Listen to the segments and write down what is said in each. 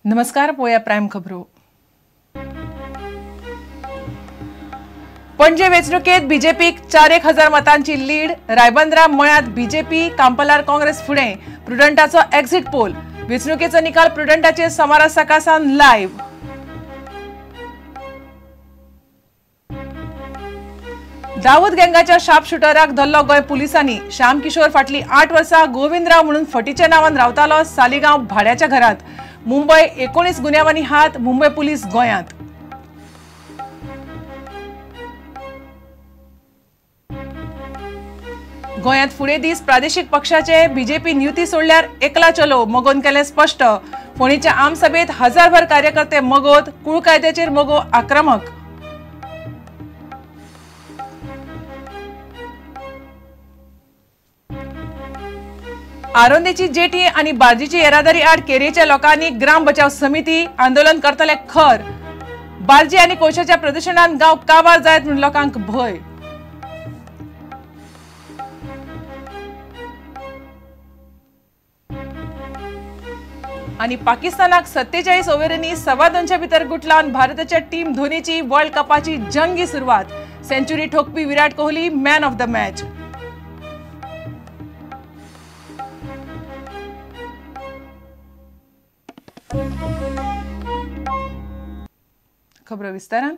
नमस्कार, पोया प्रायम खबरो। पणजे वेंचणुकेत बीजेपीक 4,000 मतांची लीड। रायबंदरा मळ्यांत बीजेपी, कांपालार काँग्रेस फुडें। प्रुडंटाचो एक्झिट पोल। वेंचणुकेचो निकाल प्रुडंटाचेर सोमारा सकाळसान लायव्ह। दाऊद गँगाच्या शार्प शुटराक धरलो गोंय पुलिसांनी। श्याम किशोर फाटली 8 वर्सां गोविंदराव म्हणून फटीच्या नांवान रावतालो सालिगांव भाड्याच्या घरात। मुंबय 19 गुन्यांवांनी हात। मुंबय पुलीस गोंयांत। गोंयांत फुडें दीस प्रादेशीक पक्षाचे। बीजेपी युती सोडल्यार एकला चलो मगोन केलें स्पश्ट। फोंडेच्या आमसभेत हजारभर कार्यकर्ते मगोत। कुळ कायद्याचेर मगो आक्रमक। आरोंदेची जेटी आणि बार्जीची येरादारी आड केरेच्या लोकांनी ग्राम बचाव समिती आंदोलन करतले खर। बार्जी आणि कोळशाच्या प्रदूषणान गांव काबार जायत म्हणून लोकांक भंय। आणि पाकिस्तानाक 47 ओव्हरींनी 225 भितर गुटलावन भारताच्या टीम धोनीची वर्ल्ड कपाची जंगी सुरवात। सेंच्युरी ठोकपी Virat Kohli man of the match. खबर विस्तारान।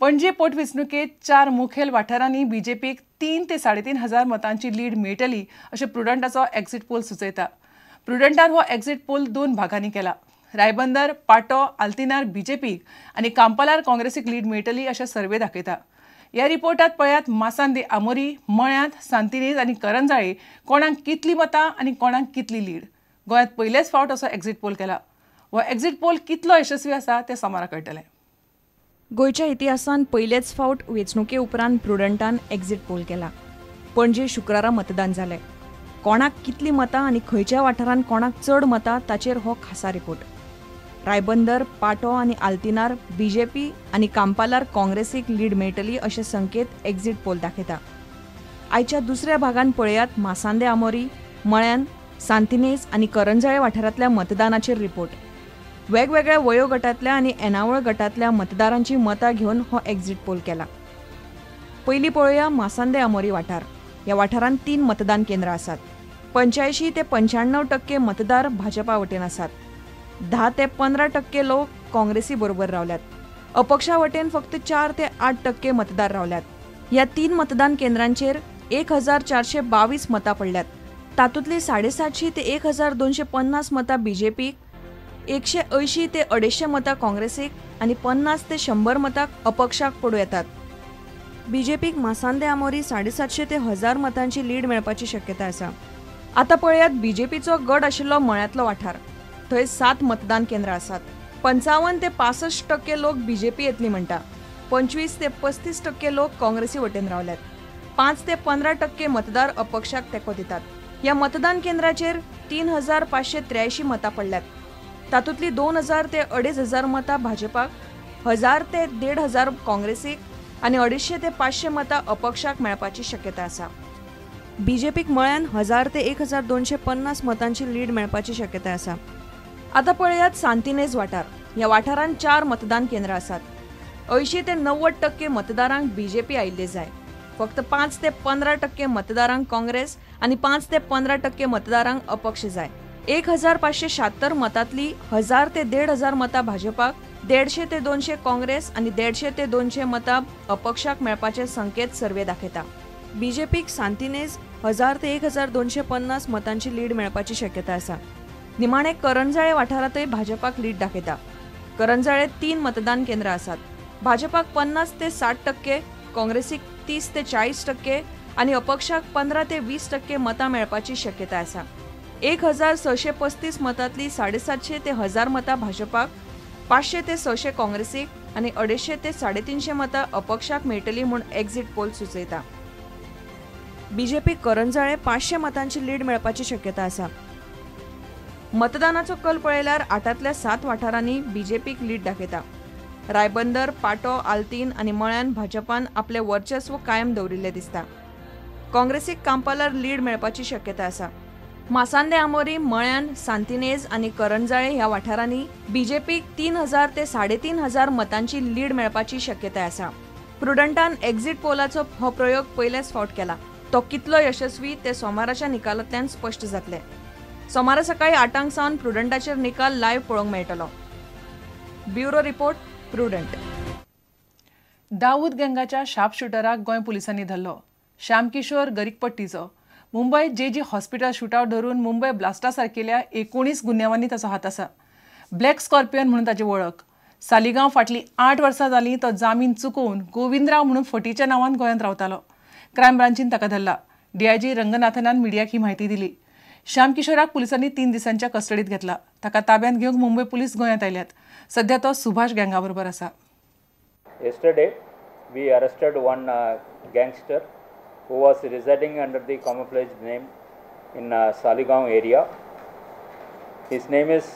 पणजे पोटवेंचणुकेत 4 मुखेल वाठारांनी बीजेपीक 3 ते 3.5 हजार मतांची लीड मेळटली अशें प्रुडंटाचो एक्झिट पोल सुचयता। प्रुडंटान हो एक्झिट पोल 2 भागांनी केला। रायबंदर, पाटो, आल्तिनार बीजेपीक आनी कांपालार काँग्रेसीक लीड मेळटली अशें सर्वे दाखयता। ह्या रिपोर्टात पळयात मासांदे आमोरी, मळ्यांत, सांतिनेज आनी करंजाळे कोणाक कितली मतां आनी कोणाक कितली लीड। गोंयांत पयलेच फावट असो एक्झिट पोल केला। हो एक्झिट पोल कितलो यशस्वी आसा तें सोमारा कळटलें। गोंयच्या इतिहासान पयलेच फावट वेंचणुके उपरांत प्रुडंटान एक्झिट पोल केला। पणजे शुक्रारा मतदान जालें। कोणाक कितली मतां आनी खंयच्या वाठारांत कोणाक चड मतां ताचेर हो खासा रिपोर्ट। रायबंदर, पाटो आनी आल्तिनार बीजेपी आनी कांपालार काँग्रेसीक लीड मेळटली अशे संकेत एक्झिट पोल दाखयता। आयच्या दुसऱ्या भागान पळयात मासांदे आमोरी, मळ्यान, सांतिनेज आनी करंजाळे वाठारांतल्या मतदानाचेर रिपोर्ट। वेगवेगळ्या वयोगटांतल्या आनी येणावळ गटांतल्या मतदारांची मतां घेवन हो एक्झिट पोल केला। पयलीं पळोवया मासांदे आमोरी वाठार। ह्या वाठारांत 3 मतदान केंद्रां आसात। 85 ते 95% मतदार भाजपा वटेन आसात। 10 ते 15% लोक काँग्रेसी बरोबर रावल्यात। अपक्षा वटेन फक्त 4 ते 8% मतदार रावल्यात। ह्या 3 मतदान केंद्रांचेर 1422 मतां पडल्यात। तातूंतली 750 ते 1250 मतां बीजेपीक, 180 ते 250 मतां काँग्रेसीक आनी 50 ते 100 मतां अपक्षाक पडूं येतात। बीजेपीक मासांदे आमोरी 750 ते 1000 मतांची लीड मेळपाची शक्यता आसा। आतां पळयात बीजेपीचो गड आशिल्लो मळ्यांतलो वाठार। थंय 7 मतदान केंद्रां आसात। 55 ते 65% लोक बीजेपी येतली म्हणटा। 25 ते 35% लोक काँग्रेसी वटेन रावल्यात। 5 ते 15% मतदार अपक्षाक तेंको दितात। ह्या मतदान केंद्राचेर 3583 मतां पडल्यात। तातूंतली 2000 ते 2500 मतां भाजपाक, 1000 ते 1500 काँग्रेसीक आनी 250 ते 500 मतां अपक्षाक मेळपाची शक्यता आसा। बीजेपीक मळ्यान 1000 ते 1250 मतांची लीड मेळपाची शक्यता आसा। आतां पळयात सांतिनेज वाठार। ह्या वाठारांत 4 मतदान केंद्रां आसात। 80 ते 90% मतदारांक बीजेपी आयिल्ली जाय। फक्त 5 ते 15% मतदारांक काँग्रेस आनी 5 ते 15% मतदारांक अपक्ष जाय। 1576 मतांतली 1000 ते 1500 मतां भाजपाक, 150 ते 200 काँग्रेस आनी 150 ते 200 मतां अपक्षाक मेळपाचे संकेत सर्वे दाखयता। बीजेपीक सांतिनेज 1000 ते 1250 मतांची लीड मेळपाची शक्यता आसा। निमाणे करंजाळे वाठारांतय भाजपाक लीड दाखयता। करंजाळे 3 मतदान केंद्रां आसात। भाजपाक 50 ते 60%, काँग्रेसीक 30 ते 40% आनी अपक्षाक 15 ते 20% मतां मेळपाची शक्यता आसा। 1635 मतांतली 750 ते 1000 मतां भाजपाक, 500 ते 600 काँग्रेसीक आनी 250 ते 350 मतां अपक्षाक मेळटली म्हूण एक्झिट पोल सुचयता। बीजेपी करंजाळे 500 मतांची लीड मेळपाची शक्यता आसा। मतदानाचो कल पळयल्यार 8तल्या 7 वाठारांनी बीजेपीक लीड दाखयता। रायबंदर, पाटो, आल्तीन आनी मळ्यान भाजपान आपलें वर्चस्व कायम दवरिल्लें दिसता। काँग्रेसीक कांपालार लीड मेळपाची शक्यता आसा। मासांदे आमोरी, मळ्यान, सांतिनेज आनी करंजाळे ह्या वाठारांनी बीजेपीक 3,000 ते 3,500 मतांची लीड मेळपाची शक्यताय आसा. प्रुडंटान एक्झिट पोलाचो हो प्रयोग पयलेच फावट केला. तो कितलो यशस्वी ते सोमाराच्या निकालांतल्यान स्पश्ट जातले. सोमारा सकाळी 8 सावन प्रुडंटाचेर निकाल लायव्ह पळोवंक मेळटलो. Bureau report, Prudent. Dawood गँगाच्या शार्प शूटराक गोंय पुलिसांनी धरलो. श्याम किशोर गरीकपट्टीचो मुंबय जे जी हॉस्पिटल शूटआउट धरून मुंबय ब्लास्टा सारकेल्या 19 गुन्यांवांनी ताचो हात आसा. ब्लॅक स्कॉर्पियन म्हणून ताची वळख. सालिगांव फाटलीं 8 वर्सां जालीं तो जामीन चुकोवन गोविंदराव म्हणून फटीच्या नांवान गोंयांत रावतालो. क्रायम ब्रांचीन ताका धरला. डीआयजी रंगनाथनान मिडियाक ही म्हायती दिली. श्याम किशोराक पुलिसांनी 3 दिसांच्या कस्टडीत घेतला. ताका ताब्यांत घेवंक मुंबय पुलीस गोंयांत आयल्यात. सध्या तो सुभाष गँगा बरोबर आसा. Yesterday, we arrested one gangster who was residing under the camouflage name in Saligaon area. His name is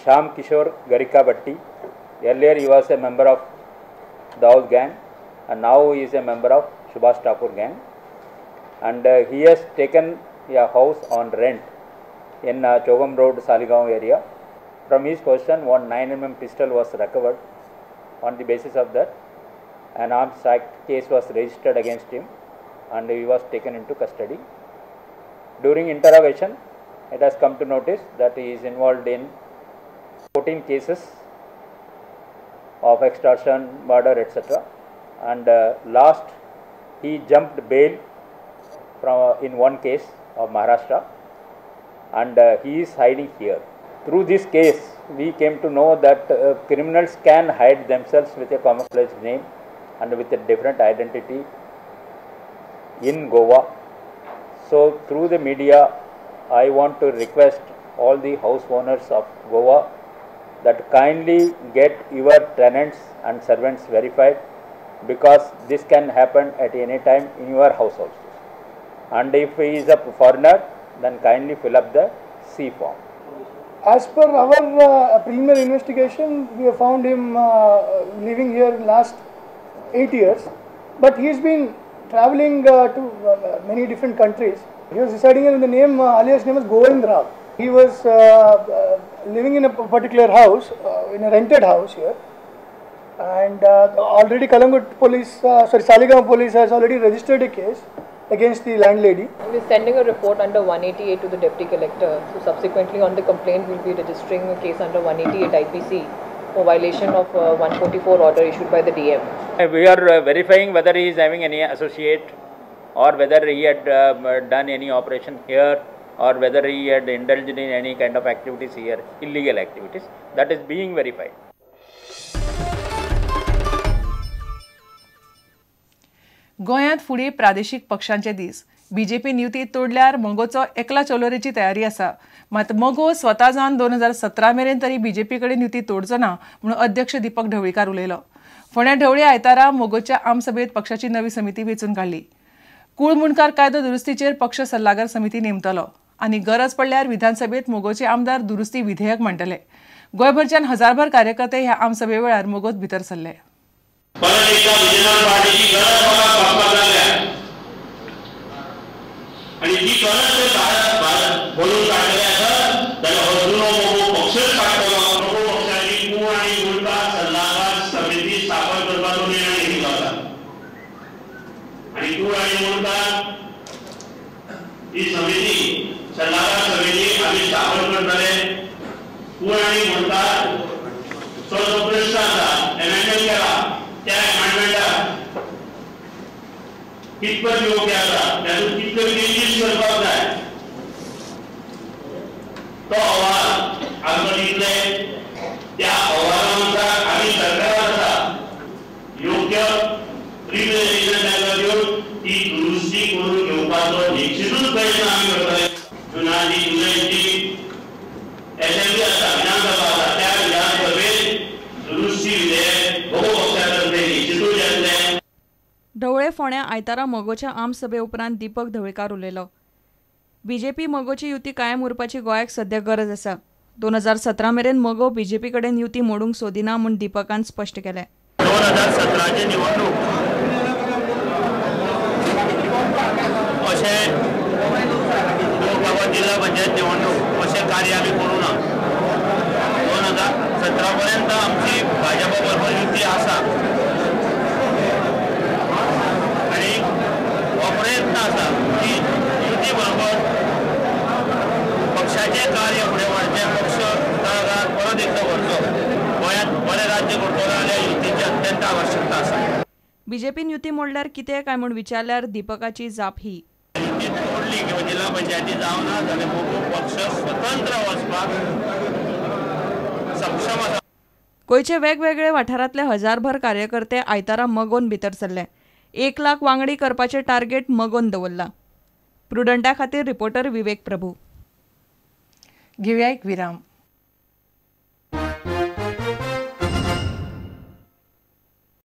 Shyam Kishore Garikabatti. Earlier he was a member of Dawood gang and now he is a member of Subhash Thakur gang. And he has taken a house on rent in Chogam Road, Saligaon area. From his possession, one 9mm pistol was recovered. On the basis of that, an arms act case was registered against him and he was taken into custody. During interrogation, it has come to notice that he is involved in 14 cases of extortion, murder, etc. And last, he jumped bail from in one case of Maharashtra, and he is hiding here. Through this case, we came to know that criminals can hide themselves with a camouflage name and with a different identity in Goa. So, through the media, I want to request all the house owners of Goa that kindly get your tenants and servants verified, because this can happen at any time in your house also. And if he is a foreigner, then kindly fill up the C form. As per our preliminary investigation, we have found him living here in last 8 years, but he has been traveling to many different countries. He was residing in the name, alias name is Govind Rao. He was living in a particular house, in a rented house here, and already Kalangut police, Saligaon police has already registered a case against the landlady. We are sending a report under 188 to the deputy collector. So subsequently on the complaint, we will be registering a case under 188 IPC for violation of 144 order issued by the DM. We are verifying whether he is having any associate or whether he had done any operation here or whether he had indulged in any kind of activities here, illegal activities. That is being verified. गोंयांत फुडें प्रादेशीक पक्षांचे दीस. BJP युती तोडल्यार मगोचो एकला चलोरेची तयारी आसा. मात मगो स्वता जावन 2017 मेरेन तरी बीजेपी कडेन युती तोडचो ना म्हणून अध्यक्ष दीपक ढवळीकार उलयलो. फोंड्या ढवळी आयतारा मगोच्या आमसभेत पक्षाची नवी समिती वेंचून काडली. कूळ मुंडकार कायदो दुरुस्तीचेर पक्ष सल्लागार समिती नेमतलो आनी गरज पडल्यार विधानसभेत मगोचे आमदार दुरुस्ती विधेयक मांडटले. गोंयभरच्यान हजारभर कार्यकर्ते ह्या आमसभे वेळार मगोत भितर सरले. परत एकदा विजयनाथ पार्टीची गरज म्हाका भासपाक लागल्या आनी ती गरज ते बोलून काडटले आसत जाल्यार हो जुनो मगो पक्षच काडटलो. मगो पक्षाची कूळ आनी मुंडकार सल्लागार समिती स्थापन करपाचो निर्णय घेतलो आसा आनी कूळ आनी मुंडकार ही समिती सल्लागार समिती आमी स्थापन करतले. कूळ आनी मुंडकार चो जो प्रश्न आसा एमेंडमेंट केला त्या अमेंडमेंटाक कितपत योग्य आसा, तातूंत कितल्यो चेंजीस करपाक जाय तो अहवाल आमकां दितले. त्या अहवाला आमी सरकारान आसा योग्य रिप्रेझेंटेशन तांकां दिवन ती दुरुस्ती करून घेवपाचो निश्चितूच प्रयत्न आमी करतले. जुनाची जुलयची एसेंब्ली आसा, विधानसभा आसा, त्या विधानसभेत दुरुस्ती विधेयक मगो पक्षातर्फे निश्चितूच येतलें. ढवळे फोंड्या आयतारा मगोच्या आमसभे उपरांत दीपक ढवळीकार उलयलो. बीजेपी मगोची युती कायम उरपाची गोंयाक सध्या गरज आसा. 2017 मेरेन मगो बीजेपी कडेन युती मोडूंक सोदिना म्हूण दीपकान स्पश्ट केलें. 2017ची निवडणूक अशें लोक बाबा जिल्हा जिल्हा पंचायत निवडणूक अशें कार्य आमी करूं ना. 2017 पर्यंत आमची भाजपा बरोबर युती आसा आनी हो प्रयत्न आसा की युती बरोबर पक्षाचें कार्य फुडें व्हरचें, पक्ष तळागाळात परत एकदां व्हरचो, गोंयांत बरें राज्य करतलो जाल्यार युतीची अत्यंत आवश्यकता आसा. बीजेपीन युती मोडल्यार कितें काय म्हूण विचारल्यार दीपकाची जाप ही, युती मोडली किंवा जिल्हा पंचायती जावना जाल्यार मगो पक्ष स्वतंत्र वचपाक सक्षम आसा. गोंयचे वेगवेगळे वाठारांतले हजारभर कार्यकर्ते आयतारा मगोन भितर सरले. 1 लाख वांगडी करपाचें टार्गेट मगोन दवरला. प्रुडंटा खातीर रिपोर्टर विवेक प्रभू. घेवया एक विराम.